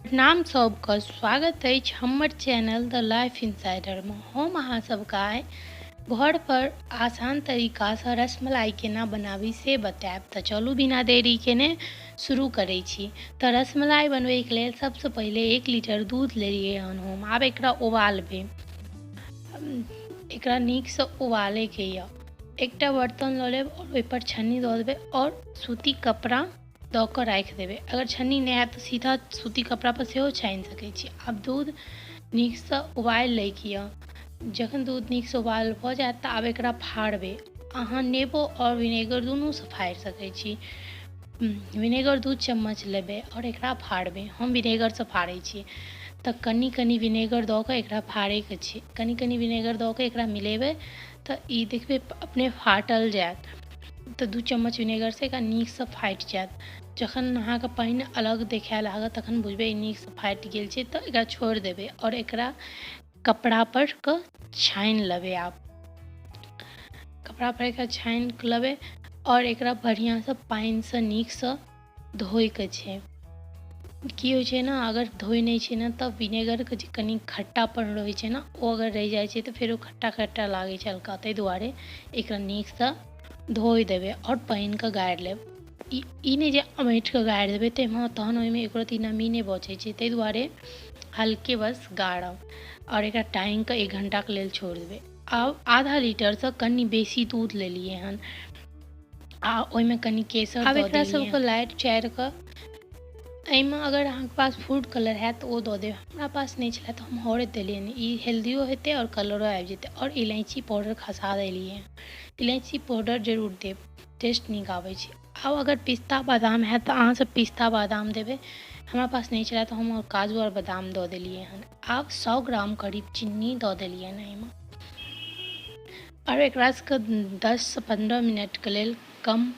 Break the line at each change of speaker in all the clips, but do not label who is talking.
प्रणाम सबके, स्वागत अछि हमर चैनल द लाइफ इनसाइडरमे। हम अहाँ सबके आइ घर पर आसान तरीकासँ रसमलाई केना बनाबी से बतायब। तऽ चलू बिना देरी केने शुरू करै छी। तऽ रसमलाई बनबैके लेल सबसँ पहिले 1 लीटर दूध लेलियै हन हम। आब एकरा उबालबै, एकरा नीकसँ उबालैके यऽ। एकटा बर्तन लऽ लेब आओर ओहिपर छन्नी दऽ देबै आओर सूती कपड़ा दऽ कऽ राखि देबै। अगर छन्नी नहि हैत तऽ सीधा सूती कपड़ापर सेहो छानि सकै छी। आब दूध नीकसँ उबालि लैके यऽ। जखन दूध नीकसँ उबाल भऽ जायत तऽ आब एकरा फाड़बै। अहाँ नेबो आओर विनेगर दुनूसँ फाड़ि सकै छी। विनेगर 2 चम्मच लेबै आओर एकरा फाड़बै। हम विनेगरसँ फाड़ै छी। तऽ कनि कनि विनेगर दऽ कऽ एकरा फाड़ैके छै। कनि कनि विनेगर दऽ कऽ एकरा मिलेबै तऽ ई देखबै अपने फाटल जायत। तऽ 2 चम्मच विनेगरसँ एकरा नीकसँ फाटि जायत। जखन अहाँके पानि अलग देखाए लागत तखन बुझबै ई नीकसँ फाटि गेल छै। तऽ एकरा छोड़ि देबै आओर एकरा कपड़ापर कऽ छानि लेबै। आब कपड़ापर एकरा छानि लेबै आओर एकरा बढ़िआँसँ पानिसँ नीकसँ धोइके छै। की होइ छै ने, अगर धोइ नहि छै ने तऽ विनेगरके जे कनि खट्टापन रहै छै ने, ओ अगर रहि जाइ छै तऽ फेर ओ खट्टा खट्टा लागै छै हल्का। ताहि दुआरे एकरा नीकसँ धोइ देबै आओर पानिके गाड़ि लेब। ई नहि जे अमठिके गाड़ि देबै ताहिमे तहन ओहिमे एको रत्ती नमी नहि बचै छै। ताहि दुआरे हल्के बस गाड़ब आओर एकरा टाँगिकऽ 1 घण्टाके लेल छोड़ि देबै। आब आधा लीटरसँ कनि बेसी दूध लेलियै हन आ ओहिमे कनि केसर। आब एकरा सबके लाइट चारिकऽ एहिमे अगर अहाँके पास फूड कलर हैत तऽ ओ दऽ देब। हमरा पास नहि छलै तऽ हम हरैद देलियै। ई हेल्दियो हेतै आओर कलरो आबि जेतै। आओर इलायची पाउडर खसा देलियै। इलायची पाउडर जरूर देब, टेस्ट नीक आबै छै। आब अगर पिस्ता बादाम हैत तऽ अहाँसब पिस्ता बादाम देबै। हमरा पास नहि छलै तऽ हम काजू आओर बादाम दऽ देलियै हन। आब 100 ग्राम करीब चिन्नी दऽ देलियै हन एहिमे। आओर एकरा सबके 10 से 15 मिनटके लेल कम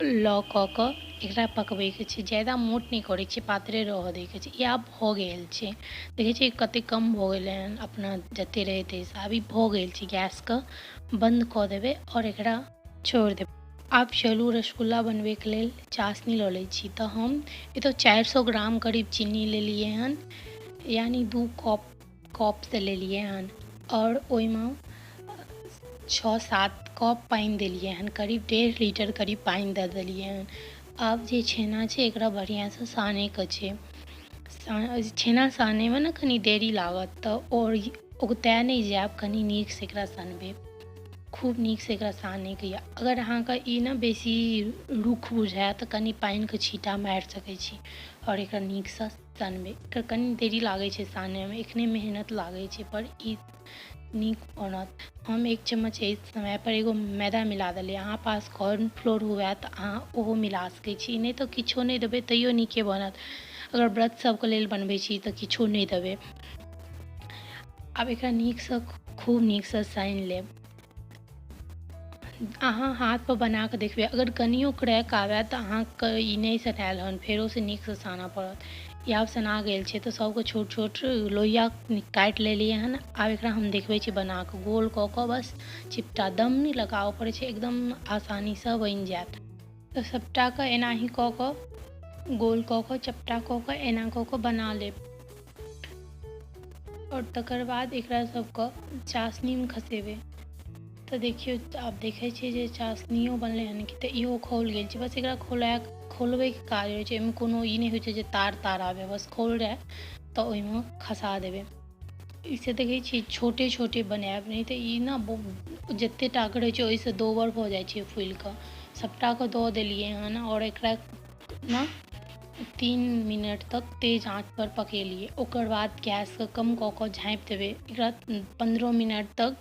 लऽ कऽ कऽ एकरा पकबैके छै। ज्यादा मोट नहि करैके छै, पातरे रहऽ दैके छै। ई आब भऽ गेल छै, देखै छियै कतेक कम भऽ गेलै हन अपना जते रहै ताहिसँ। आब ई भऽ गेल छै, गैसके बन्द कऽ देबै आओर एकरा छोड़ि देबै। आब चलू रसगुल्ला बनबैके लेल चाशनी लऽ लै छी। तऽ हम एतऽ 400 ग्राम करीब चीनी लेलियै हन, यानी 2 कपसँ लेलियै हन। आओर ओहिमे 6-7 कप पानि देलियै हन, करीब 1.5 लीटर करीब पानि दऽ देलियै हन। आब जे छेना छै एकरा बढ़िआँसँ सानैके छै। छेना सानैमे ने कनि देरी लागत, तऽ आओर ओगताए नहि जायब, कनि नीकसँ एकरा सनबै, खूब नीकसँ एकरा सानैके यऽ। अगर अहाँके ई ने बेसी रूख बुझायत तऽ कनि पानिके छींटा मारि सकै छी आओर एकरा नीकसँ सनबै। एकर कनि देरी लागै छै सानैमे, एखने मेहनत लागै छै, पर ई नीक बनत। हम 1 चम्मच एहि समयपर एगो मैदा मिला देलियै। अहाँ पास कॉर्नफ्लोर हुए तऽ अहाँ ओहो मिला सकै छी, नहि तऽ किछो नहि देबै तैयो नीके बनत। अगर व्रत सबके लेल बनबै छी तऽ किछो नहि देबै। आब एकरा नीकसँ खूब नीकसँ सानि लेब। अहाँ हाथपर बना कऽ देखबै, अगर कनियो क्रैक आबै तऽ अहाँके ई नहि सनायल हन, फेरोसँ नीकसँ सानऽ पड़त। ई आब सना गेल छै तऽ सबके छोट छोट लोहिया काटि लेलियै हन। आब एकरा हम देखबै छी बना कऽ, गोल कऽ कऽ बस चिपटा, दम नहि लगाबऽ पड़ै छै, एकदम आसानीसँ बनि जायत। तऽ सबटाके एनाही कऽ कऽ गोल कऽ कऽ चपटा कऽ कऽ एना कऽ कऽ बना लेब। आओर तकर बाद एकरा सबके चाशनीमे खसेबै। तऽ देखियौ आब देखै छियै जे चाशनियो बनलै हन कि, तऽ इहो खौल गेल छै। बस एकरा खोलबैके काज होइ छै, एहिमे कोनो ई नहि होइ छै जे तार तार आबै, बस खोल जाय तऽ ओहिमे खसा देबै। इसे देखै छियै छोटे छोटे बनायब, नहि तऽ ई ने जते टाके रहै छै ओहिसँ दोबर भऽ जाइ छै फूलिकऽ। सबटाके दऽ देलियै हन आओर एकरा ने 3 मिनट तक तेज आँचपर पकेलियै। ओकर बाद गैसके कम कऽ कऽ झाँपि देबै। एकरा 15 मिनट तक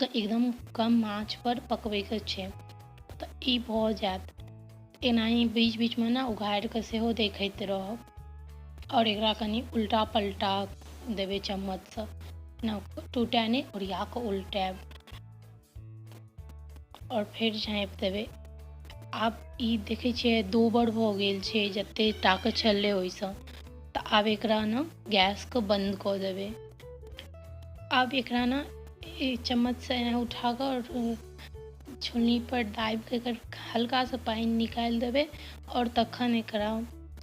एकदम कम आँचपर पकबैके छै, तऽ ई भऽ जायत। एनाही बीच बीचमे ने उघाड़िकऽ सेहो देखैत रहब। आओर एकरा कनि उल्टा पलटा देबै चम्मचसँ, एना टूटए नहि, ओरिया कऽ उल्टायब आओर फेर झाँपि देबै। आब ई देखै छियै दोबर भऽ गेल छै जते टाके छलै ओहिसँ। तऽ आब एकरा ने गैसके बन्द कऽ देबै। आब एकरा ने चम्मचसँ एना उठा कऽ आओर छोलनीपर दाबिकऽ एकर हल्कासँ पानि निकालि देबै आओर तखन एकरा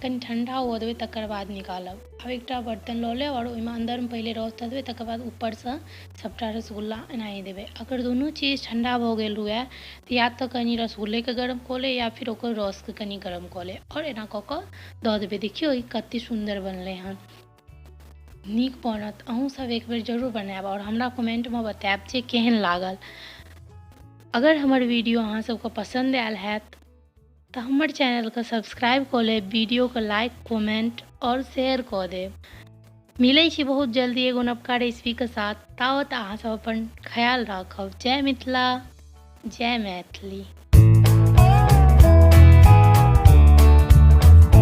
कनि ठण्डा हुअ देबै, तकर बाद निकालब। आब एकटा बर्तन लऽ लेब आओर ओहिमे अन्दरमे पहिले रस दऽ देबै, तकर बाद ऊपरसँ सभटा रसगुल्ला एनाही देबै। अगर दुनू चीज ठण्डा भऽ गेल हुए तऽ या तऽ कनि रसगुल्लेके गरम कऽ ले या फिर ओकर रसके कनि गरम कऽ ले आओर एना कऽ कऽ दऽ देबै। देखियौ, ई कते सुन्दर बनलै हन। नीक बनत। अहूँ सब एक बेर जरूर बनायब आओर हमरा कमेंटमे बतायब जे केहन लागल। अगर हमर वीडियो अहाँ सबके पसन्द आयल हैत तऽ हमर चैनलके सब्सक्राइब कऽ लेब, वीडियोके लाइक, कमेंट आओर शेयर कऽ देब। मिलै छी बहुत जल्दी एगो नवका रेसिपीके साथ। तावत अहाँ सब अपन ख्याल राखब। जय मिथिला, जय मैथिली।